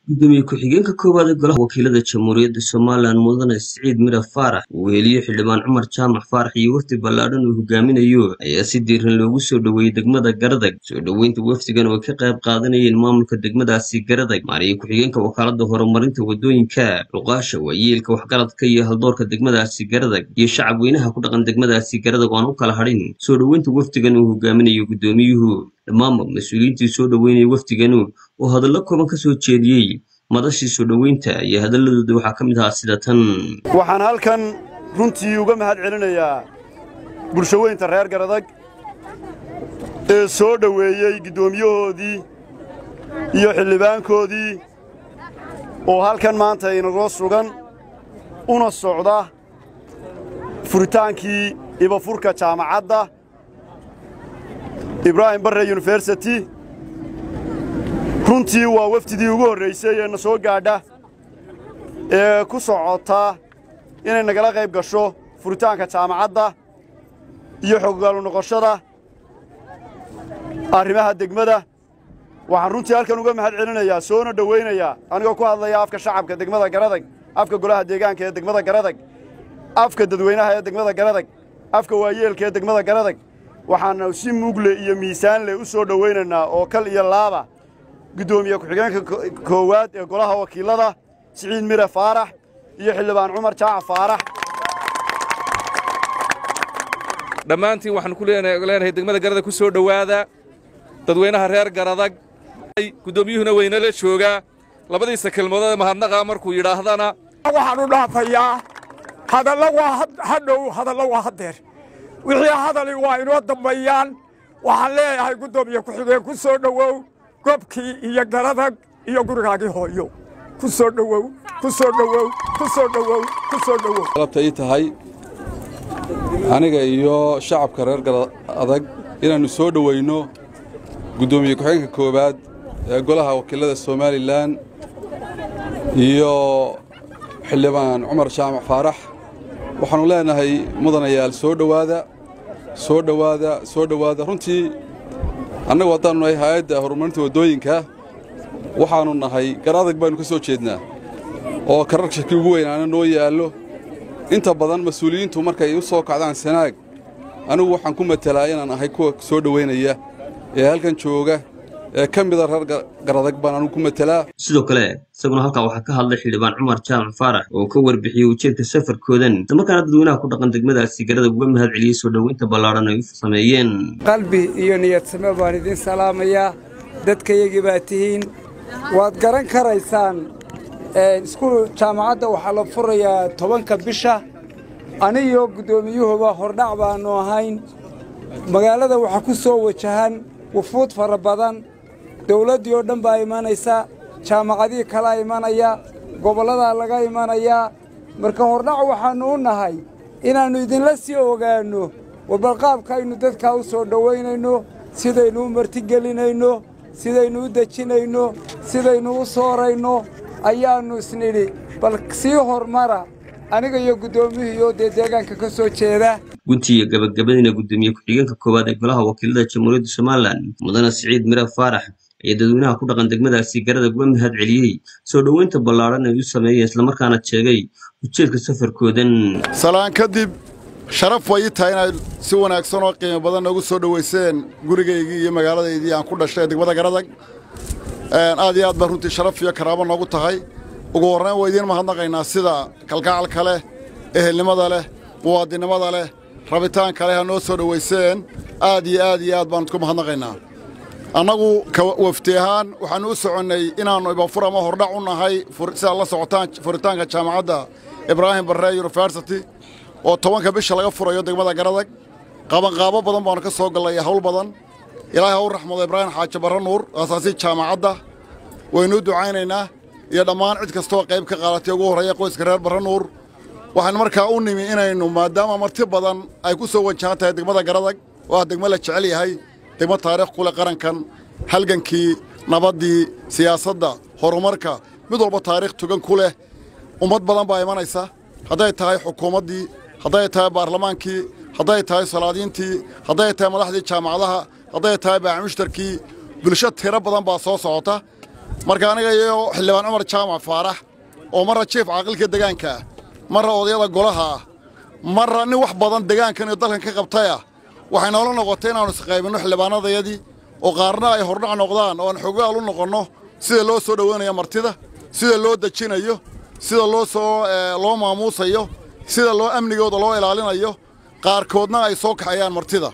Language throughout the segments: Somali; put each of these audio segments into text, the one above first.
Gudoomiye ku-xigeenka koowaad ee Golaha Wakiilada Jamhuuriyadda Somalilan, Mudane Siciid Mire Faarax, uu weheliyo Xildhibaan Cumar Jaamac Faarax iyo wafdi ballaadhan uu hogaaminayo, ayaa si diiran loogu soo dhoweeyey degmada Garadag. Soo dhoweynta wafdigan oo ay ka qayb qaadanayeen maamulka degmadaasi Garadag, maariye ku-xigeenka wakaalada horumarinta wadooyinka, cuqaasha, waayeelka, waxgaradka iyo haldoorka degmadaasi Garadag iyo shacab weynaha ku dhaqan degmadaasi Garadag oo aan u kala hadhin soo dhoweynta wafdigan uu hogaaminayo gudoomiyuhu. Dhammaanba mas-uuliyiintii soo dhoweynayay wafdiganu oo hadallo kooban ka soo jeediyey madashii soo dhoweynta iyo hadaladooda waxaa ka mid ahaa sida tan. Waxaan halkan runtii uga mahad celinayaa bulshaweynta reer Garadag ee soo dhoweeyey guddoomiyahoodii iyo xildhibaankoodii oo halkan maanta inagoo sugan una socda furitaankii ibafurka jaamacadda Ibraahim Barre University. Runtii waa wafdidii ugu horraysay ee na soo gaadha ee ku socota inay nagala qayb gasho furitaanka jaamacadda iyo xogogaalu noqoshada arrimaha degmada. Waxaan runtii halkan uga mahad celinayaa soona dhowaynayaa, anigoo ku hadlaya afka shacabka degmada Garadag, afka golaha deegaanka ee degmada Garadag, afka dadweynaha ee degmada Garadag, afka waayeelka ee degmada Garadag, waxaannu si mugle iyo miisaanleh u soo dhowaynaynaa oo kal iyo laaba guddoomiye ku-xigeenka koowaad ee golaha wakiilada Siciid Mire Faarax iyo Xildhibaan Cumar Jaaca Faarax. Dhammaantiin waxaanu ku leenahay degmada Garadag ku soo dhowaada, dadweynaha reer Garadag. Guddoomiyuhuna weynala joogaa labadiisa kelmadood mahadnaqa markuu yidhaahdana. Waxaan u dhaafayaa hadallo waa hadhow, hadallo waa haddeer, wixii hadali waa inoo dambeeyaan. Waxaan leeyahay, guddoomiye ku-xigeen, ku soo dhowow gobkii iyo Garadag iyo gurigaagii hooyo. Ku soo dhowow, ku soo dhowow, ku soo dhowow, ku soo dhowow. Galabta ii tahay aniga iyo shacabka reer Garadag inaannu soo dhowayno guddoomiye ku-xigeenka koowaad ee golaha wakiilada Somalilan iyo Xildhibaan Cumar Jaamac Faarax. Waxaannu leenahay, mudanayaal, soo dhowaada, soo dhowaada, soo dhowaada. Runtii annagu haddaannu nahay hay'adda horumarinta waddooyinka, waxaannu nahay Garadag baynu ka soo jeednaa oo kararshakii ugu weynaana noo yaallo. Inta badan mas-uuliyiintu markay u soo kacdaan Sanaag, anigu waxaan ku matelaa inaan ahay kuwa soo dhowaynaya ee halkan jooga ee ka mida reer Garadag baan anigu ku matelaa. Sidoo kale isaguna halkaa waxaa ka hadlay Xildhibaan Cumar Jaamac Faarax oo ka warbixiyey ujeedka safarkoodan, islamarkaana dadweynaha ku dhaqan degmadaasi Garadag uga mahad celiyey soo dhoweynta ballaadhan ay u sameeyeen. Qalbi iyo niyadsame baan idin salaamayaa. Dadkayagii baa tihiin, waad garan karaysaan. Iskuul jaamacadda waxaa la furayaa 10-ka bisha. Aniyo guddoomiyuhuba hordhac baannu ahayn. Magaalada waxaa ku soo wajahan wufuud fara badan, dawladdii oo dhan baa imanaysa, jaamacadihii kalaa imanaya, gobolladaa laga imanayaa. Marka hordhac waxaannu u nahay inaannu idinla sii ogaanno warbalqaabka aynu dadkaa u soo dhowaynayno, sidaynu u martigelinayno, sidaynu u dejinayno, sidaynu u soorayno. Ayaannu isnidhi bal sii hormara, aniga iyo guddoomiyuhiyo dee deegaanka ka soo jeeda. Guntii iyo gabagabadiina, guddoomiye ku-xigeenka koowaad ee Golaha Wakiilada Jamhuuriyadda Somalilan, Mudane Siciid Mire Faarax, ayaa dadweynaha ku dhaqan degmadaasi Garadag uga mahad celiyey soo dhoweynta ballaadhan ay u sameeyeen, islamarkaana sheegay ujeedka safarkoodan. Salaan kadib, sharaf way ii tahay inaad si wanaagsan oo qiimo badan noogu soo dhowayseen gurigaygii iyo magaaladaydii aan ku dhashay ee degmada Garadag. Aad iyo aad baa runtii sharaf iyo karaamo noogu tahay. Ugu horrayn waa idiin mahadnaqaynaa sida kalgacalka leh, ehelnimada leh, muwaadinnimada leh, rabitaanka leh ha noo soo dhowayseen. Aad iyo aad iyo aad baan idku mahadnaqaynaa. Annagu wafti ahaan waxaannu u soconnay inaannu ibafur ama hordhac u nahay, sidaad la socotaan, furitaanka jaamacadda Ibraahim Barre University oo 10-ka bisha laga furayo degmada Garadag. Qabanqaabo badan baannu ka soo gallay, hawl badan. Ilaahay ha u raxmado Ibraahim Xaaji Barre Nuur, aasaasii jaamacadda, waynuu ducaynaynaa, iyo dhammaan cid kastoo qayb ka qaadatay, ugu horreeya qoyska reer Barre Nuur. Waxaan markaa u nimi inaynu, maadaama marti badan ay ku soo wajahan tahay degmada Garadag oo ah degmo la jecel yahay, degmo taariikh ku leh qarankan, halgankii, nabaddii, siyaasadda, horumarka, mid walba taariikh togan ku leh, ummad badan baa imanaysa, hadday tahay xukuumaddii, hadday tahay baarlamaankii, hadday tahay salaadiintii, hadday tahay madaxdii jaamacadaha, hadday tahay baacimushtarkii, bulsho tiro badan baa soo socota. Marka aniga iyo xildhibaan Cumar Jaamac Faarax, oo marra jiif caaqilka degaanka ah, marra odayada golaha ah, marra nin wax badan degaankan iyo dalkan ka qabtay ah, waxay noola noqotay inaannu isqaybinno xildhibaanadayadii, oo qaarna ay hordhac noqdaan oo aan xogaal u noqonno sida loo soo dhoweynayo martida, sida loo dejinayo, sida loo soo loo maamuusayo, sida loo amnigooda loo ilaalinayo, qaarkoodna ay soo kaxeeyaan martida.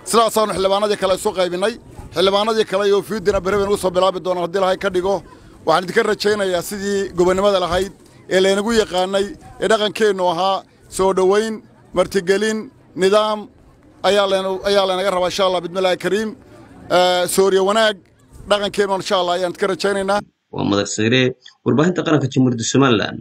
Sidaasaannu xildhibaanadii kale isu qaybinnay. Xildhibaanadii kale iyo fiidina berri baynu ugu soo bilaabi doonaan haddii Ilahay ka dhigo. Waxaan idinka rajaynayaa sidii gobonnimada lahayd ee laynagu yaqaannay ee dhaqankeennu ahaa, soo dhowayn, martigelin, nidaam ayaa laynaga rabaa, insha Allah bismillahi kariim. Sooriye wanaag dhaqankeennu, insha Allah, ayaan idinka rajaynaynaa. Waa Madag Sayre, warbaahinta qaranka Jamhuuriyadda Somaliland.